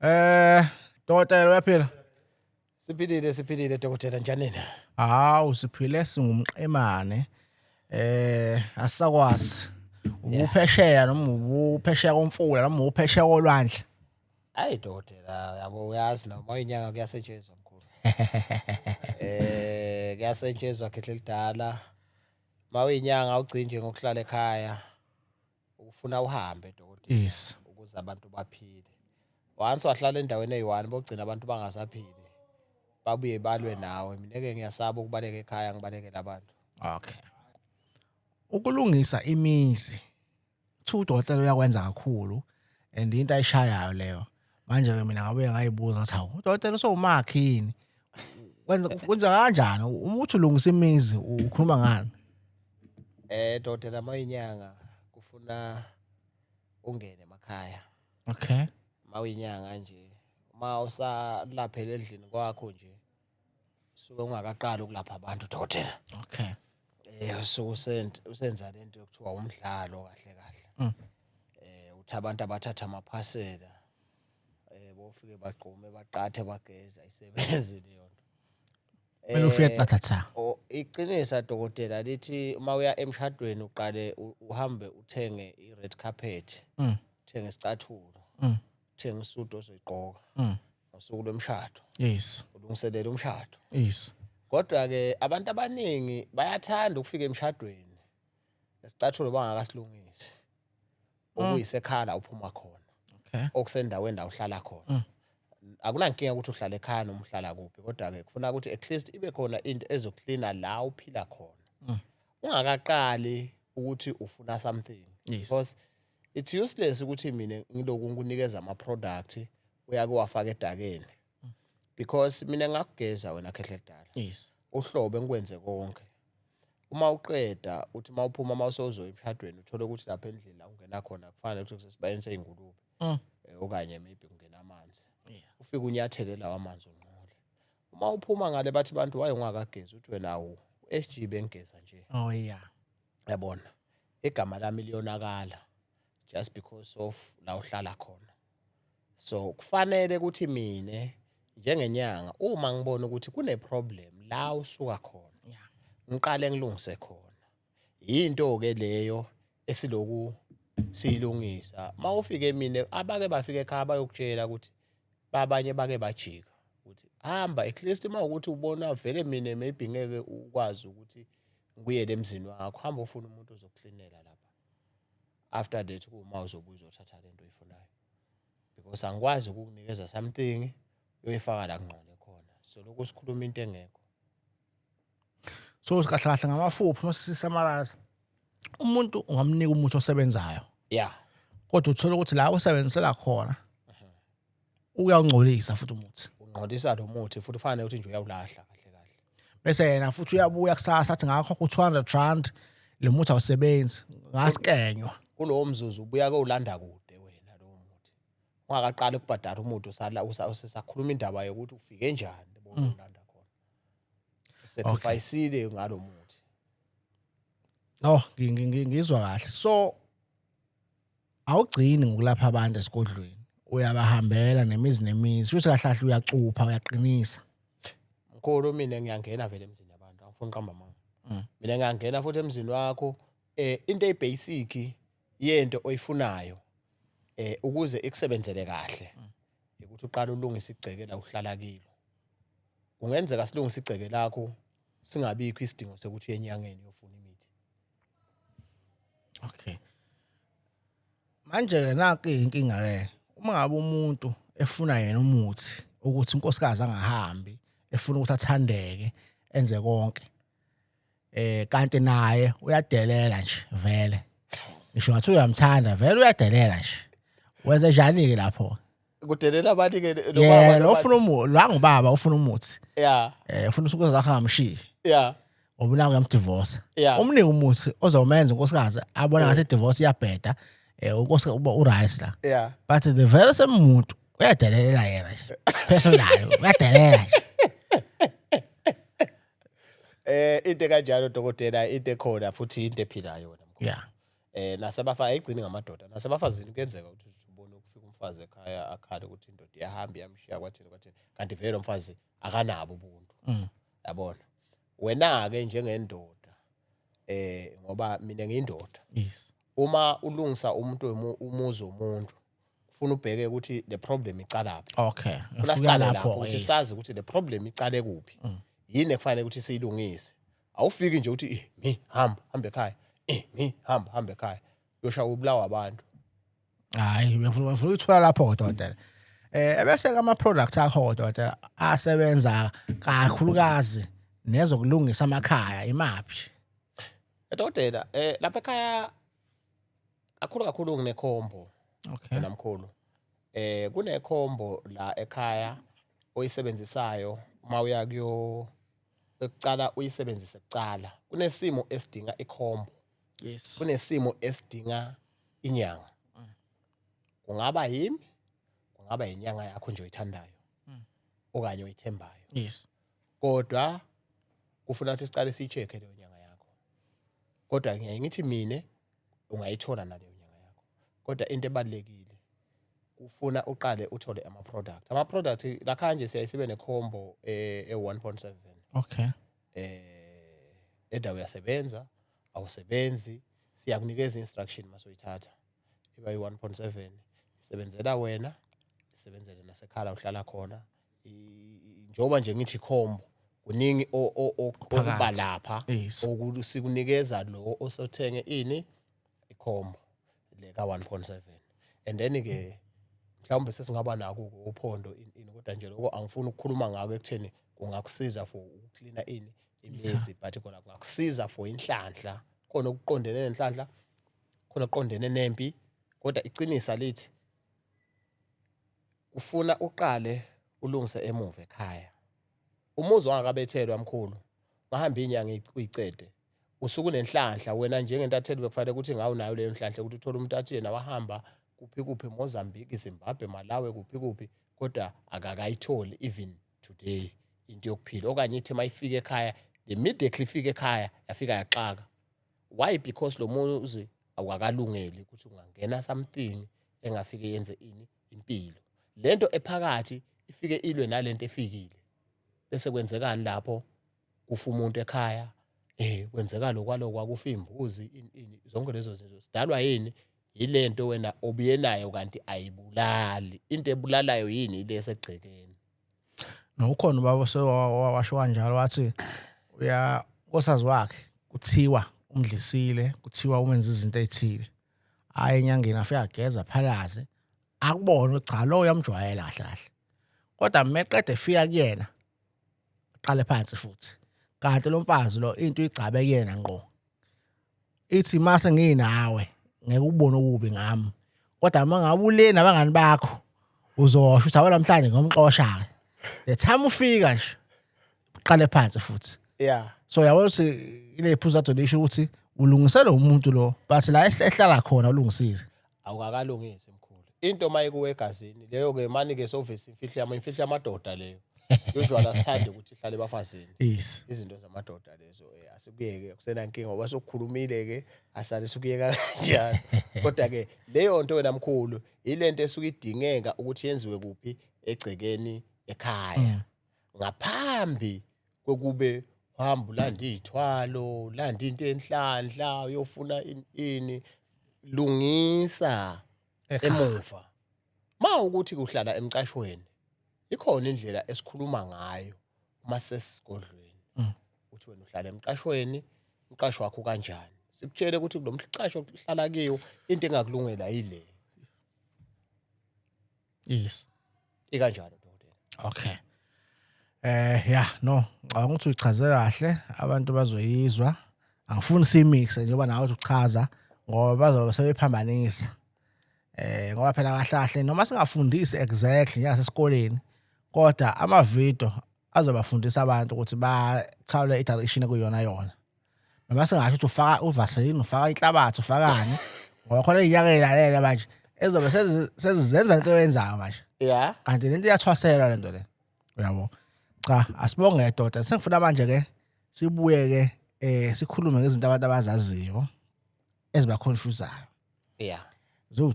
Dokotela, uyaphila? Siphilile, siphilile dokotela, njanini? Hawu, siphile singumqemane. Asakwazi. Ubuphesheya noma ubuphesheya komfula noma ubuphesheya kolwandle? Hayi dokotela, yabo, uyazi noma uyinyanga kuyasetshenzwa, mkhulu. Kuyasetshenzwa, khehle lidala. Mawuyinyanga ugcine nje ngokuhlala ekhaya. Ufuna uhambe, dokotela, ukuze abantu baphile. Once wahlala endaweni eyi-one, bogcina abantu bangasaphili. Babuye balwe nawe. Mina ke ngiyasaba ukubaleka ekhaya ngibalekele abantu. Okay. Ukulungisa imizi. Kuthiwa udokotela uyakwenza kakhulu and into ayishayayo leyo. Manje ke mina ngabuye ngayibuza ngathi, hawu, udokotela usowumakhi yini? Kwenza kanjani? Uma uthi ulungisa imizi, ukhuluma ngani? Dokotela, mayinyanga kufuna ungene emakhaya. Mawuyinyanga nje, uma usalaphela endlini kwakho nje, suke ungakaqali ukulapha abantu, dokotela. Usuke usenza lento yokuthiwa umdlalo kahle kahle. Uthi abantu abathatha amaphasela, bofike bagqume, baqathe, bageza, ayisebenzi leyo nto. Kumele ufike qatha tha. Iqinisa dokotela lithi uma uya emshadweni uqale uhambe uthenge i-red carpet, uthenge isicathulo, uthenge isudu ozoyigqoka ngosuku lwemshado, ulungiselele umshado. Kodwa ke abantu abaningi bayathanda ukufika emshadweni nesicathulo bangakasilungisi, okuyisekhaya la uphuma khona, okusendaweni la uhlala khona. Akunankinga ukuthi uhlala ekhaya noma uhlala kuphi, kodwa ke kufuna ukuthi at least ibe khona into ezoklina la uphila khona ungakaqali ukuthi ufuna something, because it's useless ukuthi mina ngiloku ngikunikeza ama-product uyake wafaka edakeni, because mina ngakugeza wena khehle kudala, uhlobo engikwenze konke. Uma uqeda uthi uma uphuma, uma usewuzoya emshadweni, uthole ukuthi lapha endlini la ungena khona kufana nokuthi kusesibayeni sey'ngulube, okanye maybe kungena amanzi, ufike unyathele lawa amanzi, unqole. Uma uphuma ngale bathi bantu, waye ungakagezi? Uthi wena, awu, SG bengigeza nje. Yabona, igama lami liyonakala just because of la uhlala khona. So kufanele ukuthi mine njengenyanga, uma ngibona ukuthi kune problem la usuka khona, ngiqale ngilungise khona. Into ke leyo esiloku siyilungisa. Mawufike mina, abake bafike ekhaya bayokutshela ukuthi babanye bake bajika ukuthi hamba, at least uma ukuthi ubona vele mina maybe ngeke ukwazi ukuthi ngibuyele emzini wakho, hamba ufuna umuntu ozokuklinela lapha. After that kuma uzobuya uzothatha lento oyifunayo, because angikwazi ukukunikeza something uyoyifaka la kungqole khona. So lokhu sikhuluma into engekho. So kahle kahle, ngamafuphi, uma sisi-summarize, umuntu ungamnika umuthi osebenzayo, kodwa uthola ukuthi la usebenzisela khona uyawungcolisa futhi umuthi. Ungqondisa lo muthi futhi, ufana nokuthi nje uyawulahla kahle kahle. Bese yena futhi uyabuya kusasa athi ngakhokha u-R200, lo muthi awusebenzi, ngasikenywa. Kulowo mzuzu ubuya kowulanda kude wena lowo muthi, ungakaqali ukubhadala umuthi, usala usakhuluma indaba yokuthi ufike njani ulanda khona, u-sacrifice ngalo muthi. No, ngizwa kahle. So awugcini ngokulapha abantu esigodlweni, uyabahambela nemizi nemizi futhi, kahle kahle uyacupha, uyaqinisa. Mkhulu, mina ngiyangena vele emzini yabantu, angifuni uqamba amanga. Mina ngiyangena futhi emzini wakho. Into eyi-basic yento oyifunayo, ukuze ikusebenzele kahle, ukuthi uqale ulungise igceke la uhlala kilo. Kungenzeka silungise igceke lakho singabikho isidingo sokuthi uye enyangeni uyofuna imithi. Okay, manje ke nanki inkinga ke. Uma ngabe umuntu efuna yena umuthi ukuthi unkosikazi angahambi, efuna ukuthi athandeke, enze konke, kanti naye uyadelela nje vele, ngisho ngathi uyamthanda, vele uyadelela nje, wenze njani ke lapho? Kudelela abani ke? Lo Yena baba lo ufuna umuthi, lo angubaba ufuna umuthi, ufuna unkosikazi wakhe angamshiyi, ngoba una uyam-divorce. Umnike umuthi ozomenza unkosikazi abona ngathi i-divorce iyabheda, unkosikazi uba u-right la, but the very same muntu uyadelela yena nje personal, uyadelela nje. Into kanjalo dokotela, into ekhona futhi into ephilayo wena mkhulu. Nasebafa ayigcini ngamadoda, nasebafazini kuyenzeka ukuthi ubone ukufika Umfazi ekhaya akhale ukuthi indoda iyahamba iyamshiya, kwathini kwathini, kanti vele lo mfazi akanabo ubuntu. Yabona wena-ke njengendoda, ngoba mina ngiyindoda, uma ulungisa umuntu umuzi womuntu, ufuna ubheke ukuthi le problem icalaphi. Funa Ufika sicale lapho, lapho ukuthi sazi ukuthi le problem icale kuphi, yini ekufanele ukuthi siyilungise. Awufiki nje uthi, "Mi hamba hamba ekhaya, mi hamba hamba ekhaya," uyoshaya ubulawa abantu. Hayi, ngifuna ukuthola lapho, dokotela. Ebese ke ama products akho, dokotela, asebenza kakhulukazi nezokulungisa amakhaya imaphi? Dokotela, lapha ekhaya kakhulu kakhulu ngine-combo. Wena mkhulu, kune-combo la ekhaya oyisebenzisayo uma uya kuyo ekucala, uyisebenzise kucala kunesimo esidinga i-combo, kunesimo esidinga inyanga. Kungaba yimi, kungaba inyanga yakho nje oyithandayo okanye oyithembayo, kodwa kufuna ukuthi siqale siyi-check-e leyo nyanga yakho. Kodwa ngiyaye ngithi mina ungayithola naleyo nyanga yakho, kodwa into ebalulekile kufuna uqale uthole ama-product. Ama-product lakha nje siyaye sibe ne-combo e-1.7. Endawo uyasebenza, awusebenzi, siyakunikeza instruction masoyithatha. Iba yi-1.7, isebenzela wena, isebenzele nasekhaya uhlala khona. Njengoba nje ngithi combo, kuningi okuba lapha okusikunikeza lo osothenge ini i-combo le ka 1.7. And then ke mhlawumbe sesingaba nako uphondo ini, kodwa nje lokho angifuni ukukhuluma ngako ekutheni kungakusiza for ukuklina ini imizi, but khona kungakusiza for inhlanhla, khona okuqondene nenhlanhla, khona okuqondene nempi. Kodwa iqinisa lithi ufuna uqale ulungise emuva ekhaya. Umuzi wangakabethelwa, mkhulu, ngahamba inyanga uyicede, usuke unenhlanhla wena njengentatheli. Bekufanele ukuthi ngawu nayo leyo nhlanhla ukuthi uthole umuntu athi yena wahamba kuphi kuphi, Mozambique, Zimbabwe, Malawi, kuphi kuphi, kodwa akakayitholi even today into yokuphila, okanye ithi mayifika ekhaya, immediately ifika ekhaya yafika yaxaka. Why? Because lo muzi awukakalungeli ukuthi ungangena something engafike yenze ini impilo. Lento ephakathi ifike ilwe nalento efikile, bese kwenzekani lapho? Kufa umuntu ekhaya, kwenzeka lokho kwakufa imbuzi, ini, zonke lezo zinto sidalwa yini? Yilento wena obuye nayo, kanti ayibulali. Into ebulalayo yini? Ile esegcekeni. Nokukhona ubaba washo kanjalo, wathi uya nkosikazi wakhe, kuthiwa umdlisile, kuthiwa umenza izinto ezithile. Hayi, enyangeni afike ageza, phalaze, akubone cha, lo uyamjwayela kahle kahle, kodwa meqede efika kuyena aqale phansi futhi, kanti lo mfazi lo into igcabe kuyena ngqo, ithi mase nginawe ngeke ubone okubi ngami, kodwa uma ngabe ule nabangani bakho uzosho ukuthi awu, namhlanje ngomxosha ke. The time ufika nje uqale phansi futhi. So yabona ukuthi ile phuzu ade lisho ukuthi ulungisele umuntu lo, but la ehlala khona ulungisile. Awukakalungisi, mkhulu. Into mayikuwe egazini leyo ke, mani ke sovesi imfihlo yami, imfihlo yamadoda leyo. Usually asithandi ukuthi ihlale ebafazini. Izinto zamadoda lezo, asikuyeke, kusenankinga ngoba sokukhulumile ke, asale sukuyeka kanjalo. Kodwa ke leyo nto wena mkhulu, ilento esuke idingeka ukuthi yenziwe kuphi? Egcekeni ekhaya, ngaphambi kokube uhamba ulanda iy'thwalo, ulanda into enhlanhla, uyofuna ini. Lungisa emuva. Ma ukuthi uhlala emqashweni, ikhona indlela esikhuluma ngayo uma sesigodlweni. Uthi wena uhlala emqashweni, umqasho wakho kanjani? Sikutshele ukuthi kulo mqasho ohlala kiwo into engakulungela yile. Ikanjalo, dokotela. Okay. Yeah, no, ngicabanga ukuthi uyichaze kahle, abantu bazoyizwa. Angifuni si-mix njengoba nawe uchaza ngoba bazobe sebephambanisa. Ngoba phela kahle kahle noma singafundisi exactly njengasesikoleni, kodwa ama video azobafundisa abantu ukuthi bathawule i-direction kuyona yona. Noma singasho ukuthi ufaka uvaseline, ufaka inhlabathi, ufakani, ngoba khona iy'nyanga ey'lalela manje ezobe sezizenza lento oyenzayo manje. Kanti lento iyathwaselwa lento le. Uyabo? Cha, asibonge doda. Sengifuna manje ke sibuye ke sikhulume ngezinto abantu abazaziyo eziba confusayo.